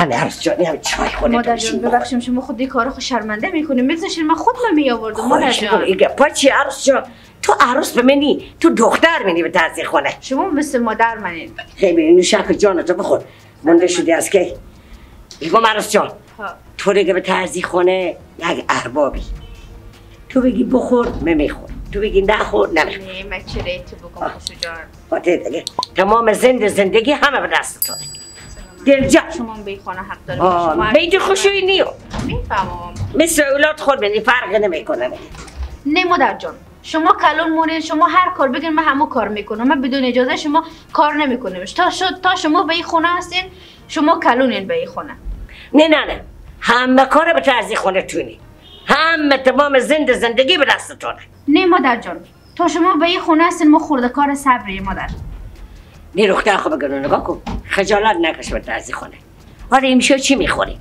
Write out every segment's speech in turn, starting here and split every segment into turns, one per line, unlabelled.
همه عروس جانی هم چای خونه
مادر جان ببخشیم شما خود این کارو خود شرمنده میکنیم. میذاشین من خود من میآوردم مادر جان.
این گپا چی عروس جان؟ تو عروس به منی، تو دختر منی به ترسی خونه.
شما مثل مادر منین.
خیلی اینو شک جان تو بخور. مونده شدی از کی؟ میگم عروس جان تو دیگه به ترزی خونه یک اربابی. تو بگی بخور من میخورم، تو بگی نخور نمیخورم.
نه من چرا تو بگم خوشو جان؟
خاطر دیگه تمام زندگی همه به دست تو. دل جان
شما به خانه حق دارید. شما
به اینجا خوشویی نیو.
میفهمم.
مثل اولاد خود منی فرق نمیکنه.
نه مادر جان شما کلون مونین، شما هر کار بگین من همو کار میکنم. من بدون اجازه شما کار نمیکنم. تا شما به این خونه هستین شما کلونین به این خونه.
نه نه نه همه کار به ترزی خونه تونی، همه تمام زندگی به دست تونه.
نه مادر جان تا شما به این خونه هستین ما خورده کار صبری مادر.
نه دختر خب بگو نگاه کن خجالت نکش به ترزی خونه. آره امشب چی میخوری؟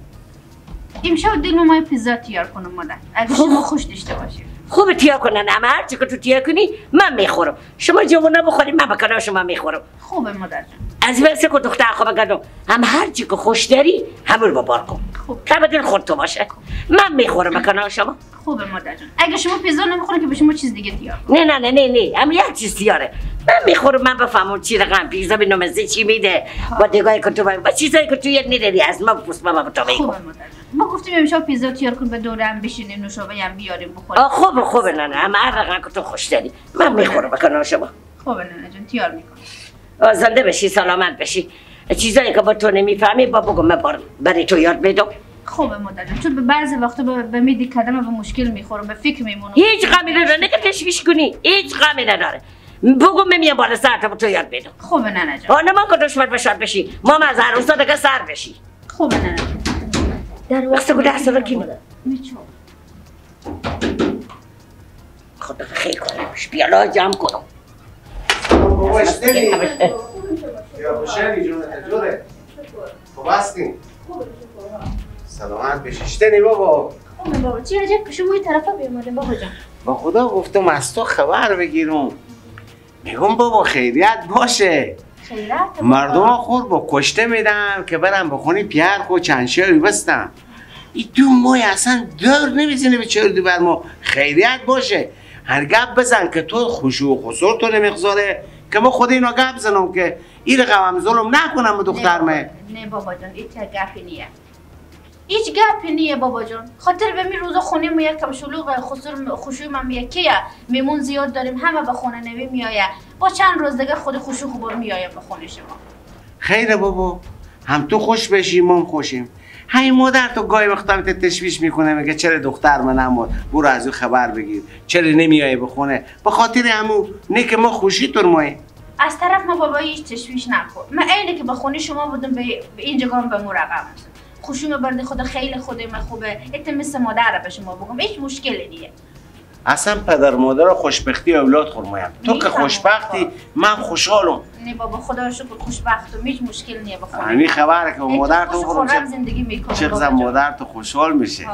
امشب دل ما پیتزا تیار کنم مادر اگه شما خوش داشته باشید.
خوب تیار کنن اما هر چی که تو تیار کنی من میخورم. شما جوونا بخوری من بکنم شما میخورم.
خوبه مادر جان.
از بس که دختر خوب بگم هم هر چی که خوش داری همون رو بار کن.
خوب
تا دل خود تو باشه. من میخورم بکنم شما.
خوبه مادر جان. اگه شما پیتزا نمیخورین که به شما چیز دیگه تیار.
نه نه نه نه نه هم یک چیز تیاره. من میخورم من بفهمم چی رقم پیتزا به مزه چی میده. با دیگه که تو با چیزایی که تو یاد نداری از ما بپرس ما به تو میگم.
خوبه مادر جان. ما گفتیم امشب پیتزا تیار کن به دورم بشینیم نوشابه هم بیاریم بخوریم.
خوبه خوبه نه نه اما هر رقم که تو خوش داری من میخورم بکنم شما.
خوبه نه جان تیار میکنم.
زنده بشی سلامت بشی. چیزایی که با تو نمیفهمی با بگو من برای تو یاد بدم.
خوبه مادر جان چون به بعضی وقتا به میدی کدام به مشکل میخورم به فکر میمونم.
هیچ غمی نداره که تشویش کنی، هیچ غمی نداره. بگو من میام بالا سر تا تو یاد بدم.
خوبه نه جان.
نه من که دشمن بشاد بشی ما از عروسا دیگه سر بشی.
خوبه نه جان.
در وقت که دست رو کی
میچو
خدا خیر کنه بیالا جمع کنم.
بابا اشتنی یا خوشحالی جون تجوره خوب هستین؟ سلامت بشی. اشتنی بابا
خوبه بابا چی عجب که شما این طرفا بیامدین بابا جان.
با خدا گفتم از تو خبر بگیرم. میگم بابا خیریت باشه.
خیریت
مردم خور با کشته میدن که برم بخونی پیر خو چند شوی بستم. این دو ماه اصلا دور نمیزنه به چهار دو بر ما. خیریت باشه. هر گپ بزن که تو خشوع و خسور تو نمیگذاره که ما خود اینا گپ زنم که این رقم ظلم نکنم به دخترمه.
نه بابا جان هیچ گپی نیه. هیچ گپی نیه بابا جان. خاطر به می روزا خونه ما یکم شلوغ خسور خشوع من یکیه. میمون زیاد داریم همه به خونه نوی میایه. با چند روز دیگه خود خشوع خبر میایه به خونه شما.
خیره بابا هم تو خوش بشی ما هم خوشیم. هی مادر تو گاهی وقتا تشویش میکنه میگه چرا دختر من نمود برو از او خبر بگیر چرا نمیای به خونه به خاطر همو نه که ما خوشی تر مایه.
از طرف ما بابا هیچ تشویش نکن. من عینه که به خونه شما بودم به اینجا گام به مو رقم خوشوم برده خدا خیلی خود من خوبه. ات مثل مادر به شما بگم هیچ مشکلی نیه.
اصلا پدر مادر خوشبختی اولاد خورمایم. تو که خوشبختی من خوشحالم.
نه بابا خدا رو شکر خوشبختم هیچ مشکل نیه به خونه.
همین خبره که مادر تو
خورم زندگی میکنه.
چه مادر تو خوشحال میشه.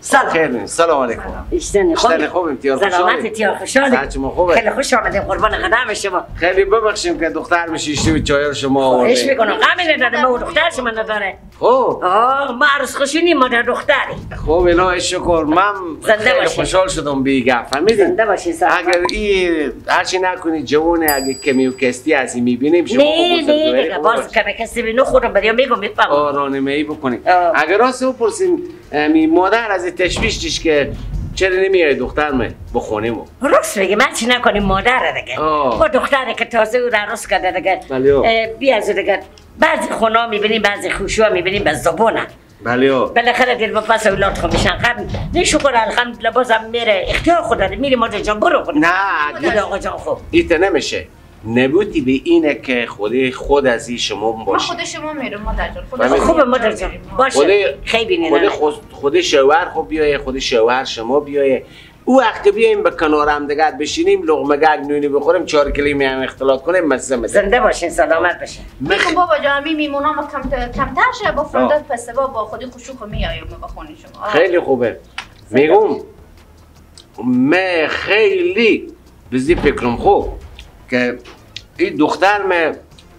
سلام.
خیلی سلام علیکم.
اشتنی
خوب خوب امتیاز
سلامت امتیاز خوشحال.
شما خوبه؟
خیلی خوش آمدید قربان قدم شما.
خیلی ببخشیم که دختر میشیشتی و چای شما آورده.
خواهش میکنم غمی نداره ما دختر شما نداره.
خوب.
ما عروس خوشونی مادر دختری.
خوب الهی شکر من خیلی خوشحال شدم به این گپ. فهمیدین؟
زنده باشین.
اگر این هرچی نکنی جوونه اگه کمی و کستی از این میبینیم شما
نه نه باز کمی کسی بینو خودم بریم میگم میفهمم.
آرانمایی بکنیم. اگر راست بپرسیم مادر از تشویش دیش که چرا نمیای دخترم بخونیم؟
راست میگه من چی نکنیم مادر دیگه با دختره که تازه او عروس کرده دیگه بیا از دیگه بعضی خونه میبینیم بعضی خوشوها میبینیم به زبونه
بله
بالاخره دل با پس اولاد خو میشن قبل نه شکر الحمدلله بازم میره اختیار خود داره میری مادر جان برو خونه. نه آقا جان خوب
ایت نمیشه نبودی به اینه که خود از این شما باشه.
ما خود شما میرم مادر جان. خود
خوبه مادر جان باشه خیلی نه
خود شوهر خوب بیایه خود شوهر شما بیایه او وقت بیایم به کنار هم دیگه بشینیم لقمه گگ نونی بخوریم 4 کیلویی هم اختلاط کنیم مزه مزه.
زنده باشین سلامت باشین.
میگم بابا جان می میمونم کمتر شه با فردا پس با خودی خوشوخ میایم با خونه شما.
خیلی خوبه. میگم من خیلی بزی فکرم خوب که این دختر من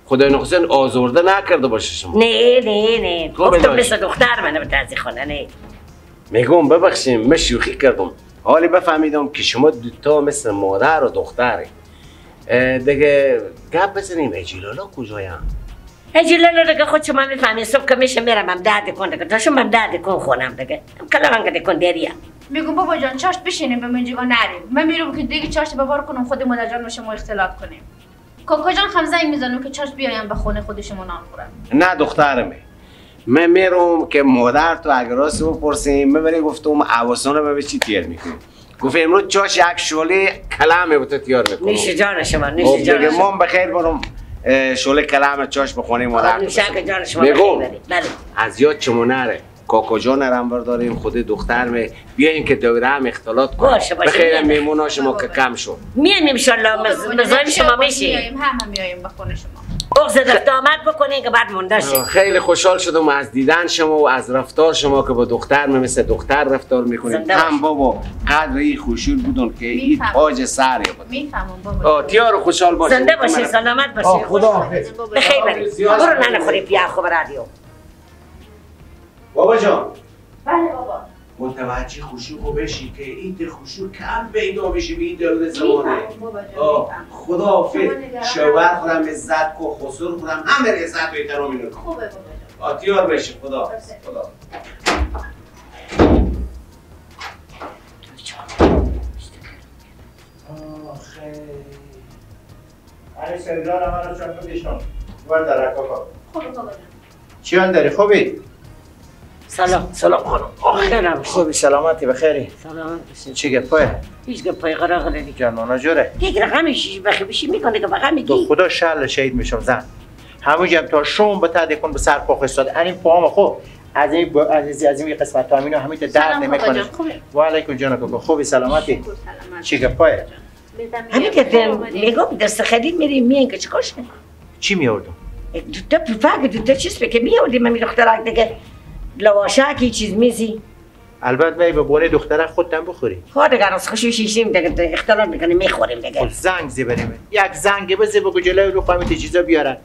خدای نخواست آزرده نکرده باشه شما.
نه نه نه گفتم مثل دختر منه به ترزی خانه. نه
میگم ببخشیم من شوخی کردم. حالی بفهمیدم که شما دوتا مثل مادر و دختره. دیگه گپ بزنیم. اجیلالا کجایم؟
اجیلالا دیگه خود شما میفهمی صبح که میشه میرم هم درد کن دیگه تا شما هم درد کن خونم دیگه کلام که کن دریم.
میگم بابا جان چاشت بشینیم به منجیگا نریم. من میرم که دیگه چاشت ببار کنم خود مادر جان و شما اختلاط کنیم. کاکا جان هم زنگ میزنم که چاشت بیایم به خونه خود شما نان خورم.
نه دخترمه من میرم که مادر تو اگه راست بپرسیم من بری گفتم عواسانه به چی تیر میکنیم. گفت امروز چاش یک شعله کلمه به تو تیار میکنم.
نوش جان شما نوش جان شما.
من بخیر برم شعله کلمه چاش به خونه مادر.
نوش جان شما بخیر بری. بله
از یاد شما نره. کاکا جان رم برداریم خود دختر می بیاین که دوره هم اختلاط کنیم. بخیر میمونا شما که کم شد.
میایم ان شاء الله مزاحم شما میشیم.
میایم همه میایم به خونه شما.
اغز رفت آمد بکنین که بعد مونده شه.
خیلی خوشحال شدم از دیدن شما و از رفتار شما که با دختر مثل دختر رفتار میکنید. هم بابا قدر این خوشحال بودن که این تاج سر بود.
میفهمم بابا.
تیار خوشحال باشین.
زنده باشین سلامت باشین.
خدا حافظ.
بخیر برید. برو ننه خوری بیا خوب رادیو.
بابا جان.
بله بابا.
متوجه خشوع بشی که این خشوع کم پیدا بشه به این دور زمانه. خدا حافظ. شوهر خودم عزت کو خسر خودم همه عزت و احترام اینو.
خوبه بابا جان.
آتیار بشی خدا. خدا.
آخه. علی سردار منو چون بشون. ور در کاکا.
خوبه بابا جان.
چیان داری خوبی؟
سلام
سلام خانم.
آخرم
خوبی سلامتی بخیری.
سلامت باشی.
چی گپه؟
هیچ گپای قراغ ندی.
جانانا جوره.
یک رقم شیش بخی بشی میکنه که فقط میگی.
تو خدا شل شهید میشم زن. همونجا تا شوم به تد کن به سر پا خستاد. این پاهم خو از این از این قسمت تا اینو همین درد نمیکنه. و علیکم جان کاکا. خوبی سلامتی. چی گپه؟
همین که میگم دست خرید میریم میان که چیکارش
چی میوردم؟
دو تا پفک دو تا چیز که میوردیم من دخترک دیگه لواشک چیز میزی.
البته می به بونه دختره خودتم بخوری.
خود دیگه از خوشی شیشیم دیگه اختلاط میکنیم میخوریم دیگه.
خب زنگ زی بریم. یک زنگ بزن بگو جلوی رو خواهم چیزا بیارن.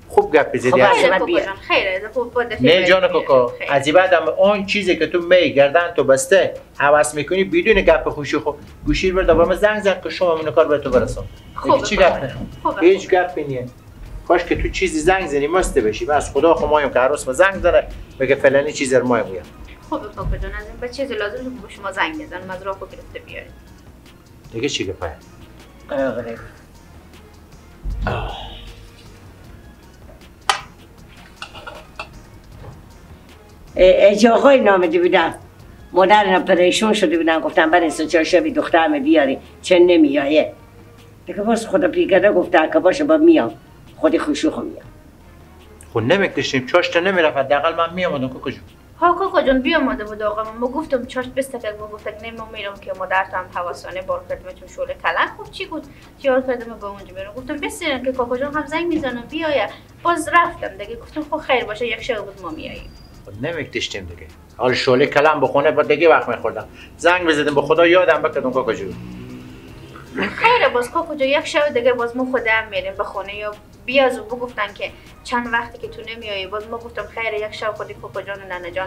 خوب گپ زدی.
خیلی خوب با دفعه.
نه جان کاکا از بعدم آن چیزی که تو می گردن تو بسته هوس میکنی بدون گپ خوشی خب گوشی بر دوباره زنگ زد که شما منو کار به تو برسون.
خوب
چی گپ؟ هیچ گپی نیست. کاش که تو چیزی زنگ زنی مست بشی. بس خدا خو مایم که عروس ما زنگ زنه بگه فلانی چیز رو مایم میگم.
خب کاکا جان از این به چیزی لازم به شما زنگ بزنم از راه گرفته بیارید.
دیگه چی گپه؟
قراغ ای آقای نامده بودن مادر اینا پریشون شده بودن گفتن برای سه چهار شبی دخترم بیاری چه نمیایه. دیگه باز خدا پیگرده گفتن که باشه با میام خودی خوشو میام.
خب نمیکشیم چاشت نمیرفت حداقل من میامدم کاکا جون.
ها کاکا جون بیامده بود آقا ما گفتم چاشت بستک ما گفتک نه ما میرم که مادر هم حواسانه بار کردم چون شعله کلم خوب چی بود تیار کردم با اونجا برم گفتم بسیرن که کاکا جون هم زنگ میزنم بیاید باز رفتم دیگه گفتم خب خیر باشه یک شب بود ما میاییم.
خب نمیکشتیم دیگه حال شعله کلم بخونه با دیگه وقت میخوردم زنگ بزدم به خدا یادم بکردم کاکا جون.
خیره باز کاکا جون یک شب دیگه باز ما خودم میریم به خونه یا بیازو بگفتن که چند وقتی که تو نمیایی باز ما گفتم خیره یک شب خودی کاکا جان و ننه جان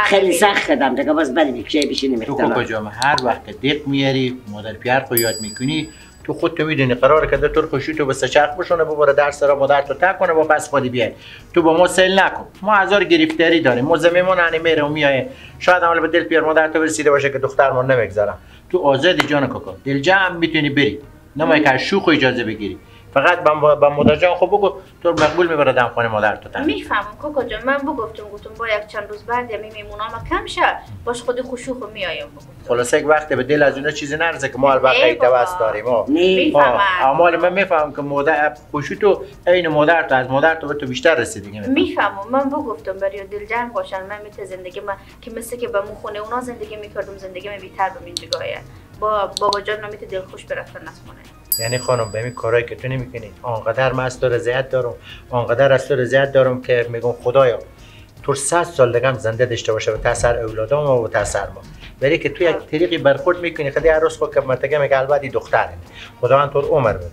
خیلی سخت کردم دیگه باز بریم یک شب بشینیم.
تو کاکا جان هر وقت که دق میاری مادر پیار خو یاد میکنی تو خودت میدونی قراره که تو خوشی تو به سچرخ بشونه ببره درس را مادر تو تک کنه با پس خودی بیای تو با ما سیل نکن. ما هزار گرفتاری داریم ما زمینمون هنی میره و میایه شاید عمل به دل پیر مادر تو رسیده باشه که دخترمون نمیگذارم. تو آزادی جان کاکا دل جمع میتونی بری نمای که شوخ اجازه بگیری فقط با مادر جان خب بگو تو مقبول میبره دم خونه مادر تو.
میفهمم کاکا جان من بگفتم گفتم با یک چند روز بعد یمی میمونام کم شه باش خود خوشوخ میایم بگفتم.
خلاصه یک وقت به دل از اونها چیزی نرسه که ما البته دوست داریم.
میفهمم
اعمال من میفهمم که مادر خوشو تو عین مادر تو از مادر تو به تو بیشتر رسیدگی میکنه.
میفهمم من بگفتم برای دل جمع باشن من میته زندگی من که مثل که به مو خونه اونا زندگی میکردم زندگی من بیتر به اینجا با بابا جان نمیته دل خوش برفتن از خونه.
یعنی خانم به این کارهایی که تو نمیکنی آنقدر من از تو رضایت دارم آنقدر از تو رضایت دارم که میگم خدایا تو 100 سال دیگه هم زنده داشته باشه به تاثر اولادام و به تاثر ما ولی که تو یک طریقی برخورد میکنی خدای عروس خود که مرتگه میگه البته دختره خداوند تو عمر بده.